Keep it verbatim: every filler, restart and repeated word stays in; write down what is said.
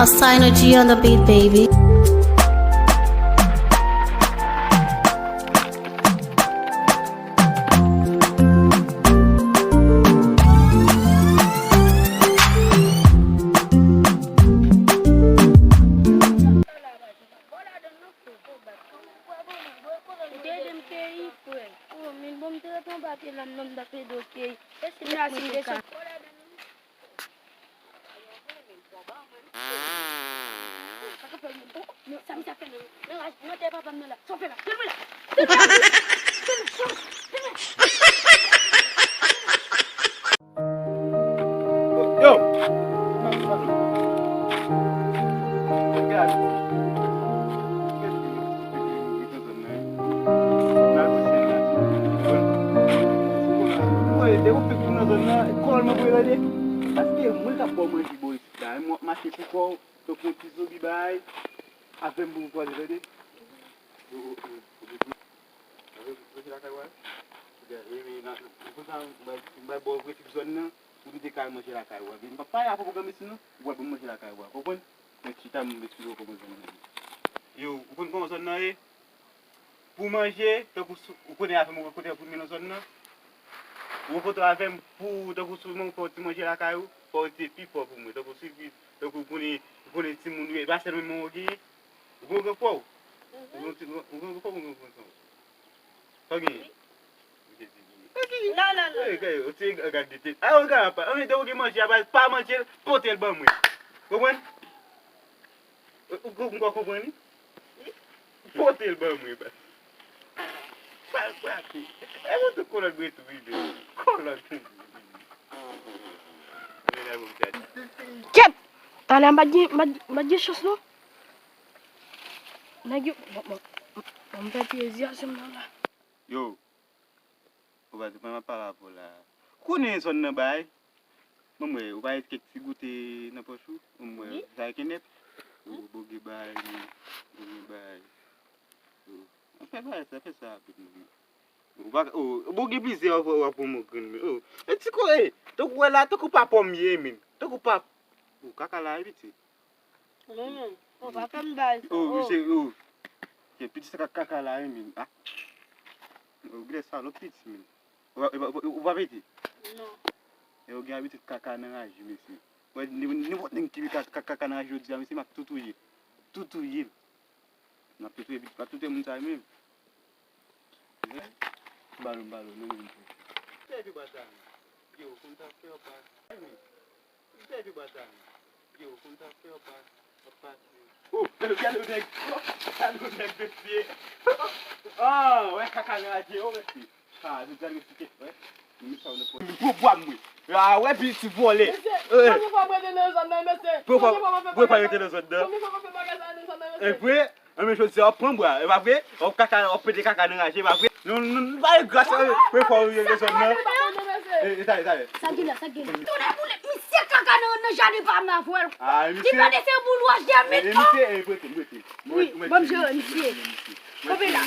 Synergy on the beat, baby. Ou te ede m keyi, frè. Oh, men bon, m te ret anba pye la, m nan m t ap ede w keyi. Kounya si m desann. Sa k ap fè l menm? Oh, men sa misye ap fè menm? Men raj, men tè papa m nan la. Sa w fè la? Filme la! Filme la! Filme! Filme! Yo! Gad. Mwen, depi w fèk vin nan zòn nan, kòl mwen voye tande. Paske moun k ap ba w manje bò isit la, m w ap mache pou kò w, tankou yon ti zonbi bay, avè m pou w kwaze tande. Avè m pou w lakay w a. Wi, wi, nan, nan, konsa, m bay, m bay bò w vre ti zòn nan, pou kite kay manje lakay w a. M p ap pale apre pwogram isit non, ou pral ban m manje lakay w a, konprann? Mwen chita, m esplike w kòman zòn nan ye. Yo, ou konn kòman zòn nan ye? Pou manje, tankou sou, ou konnen avè m, ou konnen pou mwen nan zòn nan. Ou rankontre avè m pou, tankou sou mwen, fè yon ti manje lakay ou, fò w rete pi fò pou mwen. Tankou si, tankou ou konnen, ou konnen timoun yo, e pa sèl mwen ou genyen. Ou gen gran frè w? Ou gen ti, ou gen gran frè w, ou gen gran frè w? Sa w genyen? Non, non, non. Ey, gade, ou ti gade de tèt. A, ou gade apa. Anben, depi w gen manje, apa, pa manje l, pote l ban mwen. Konprann? Ou, ou, ou konprann li? Pote l ban mwen, ba. Pa, pa, e mwen tou kolòt mwen tou rive. Kolòt mwen tou rive. Men la, bon, gade. Kèt! Talè a m pa t gen, m pa t, m pa t gen chans, non. Nèg yo, bon, bon, bon, m pèdi ezyasyon m nan la. Yo, ou pa di mwen m ap pale avè w la. Konnen zòn nan bay. Ban m wè, ou pa gen kèk ti goute nan pòch ou? Ban m wè, sa e kenèp. Ou boge bay, boge bay. Ou fè bagay sa, fè sa rapid, non. Ou pa, ou, ou gen plizyè w ap pran mò grenn men. Oh, e ti ko, e, tankou wè la, tankou pa pòm ye, men. Tankou pa, ou kaka la, e piti. Non, non, ou pa fè m bagay sa. Oh, misye, oh. Ke piti sa kaka la, e, men. Ah. Ou gen salòp piti, men. Ou pa, ou pa, ou pa pete? Non. E ou gen abitid kaka nan raje, mesye. Wè, nenpòt nèg ki ka, ka, kaka nan raje jodi a, mesye, m ap tou touye. Tou touye. M ap tou touye, m ap tou touye moun sa yo menm. Balo, balo, non, non. Tèt ou bata. Yo, konn sa fè w pa. Tèt ou bata. Yo, konn sa fè w pa, pa pase. Oh, gade yon nèg. Gade yon nèg, mesye. Ah, wè kaka nan raje, oh, mesye. Ah, nou gade yon ti kèt, wè. Nou sa w nan pòt. Gwo bwa mwen. Ah, wè, piti vòlè. Mesye, konbyen fwa mwen rete nan zòn nan, mesye? Konbyen fwa mwen fè bagay sa? Konbyen fwa mwen fè bagay sa nan zòn nan, mesye? E vre? Anben jodi a w ap pran bwa, e pa vre? W ap kaka, w ap pete kaka nan raje, e pa vre? Nou, nou, nou pa gen gras, e, premye fwa w rive nan zòn nan. E, e, talè, talè. Sa gen la, sa gen la. Tounen boule, misye kaka nan, nan jaden pa m nan vwèl. Ah, misye. Li pale se boul wòch dèyè mitan. E, misye, e, prete, prete. Wi, ban m jere misye. Kanpe la.